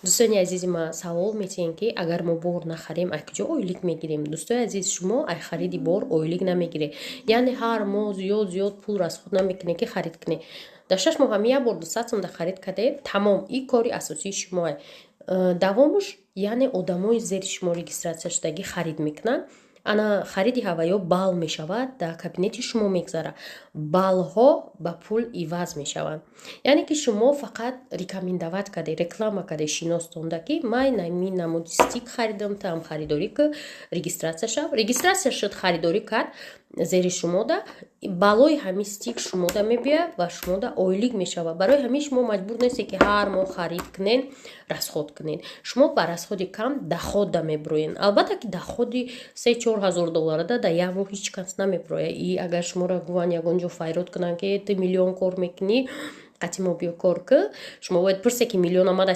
Дӯстони азизи ман, савол метиҳем, ки агар мо бор нахарем, ай куҷо ойлик мегирем? Дӯстои азиз, шумо ай хариди бор ойлик намегиред, яъне ҳар моҳ зиёд зиёд пул расход намекунед, ки харид кунед. Дар 6 моҳ ҳами як бор 200 сум да харид кардед, тамом. Ин кори асосии шумоа. Давомуш, яъне одамои зери шумо регистрация шудагӣ харид мекунанд. Ана хариди ҳаваё балл мешавад, дар кабинети шумо мегзарад, баллҳо ба пул иваз мешаванд. Яъне ки шумо фақат рекомендовать карде, реклама карде шиностонда, ки ман нами намуди стик харидам, таам харидорӣ ки, регистрация шав. Регистрация шуд, харидорӣ кард, зери шумода баллои ҳамин стик шумода мебиёяд ва шумода ойлик мешавад. Барои ҳамин шумо маҷбур нестед, ки ҳар моҳ харид кунед, расход кунед. Шумо ба расходи кам дохода мебироед. Албатта ки доходи 3-4 ҳазор долларада дар як моҳ ҳеҷ кас намебирояд. И агар шуморо гуван, ягон ҷо файрод кунанд, ки ту миллион кор мекунӣ, қатъи мо биё кор ки, шумо бояд пурсе, ки миллион омада.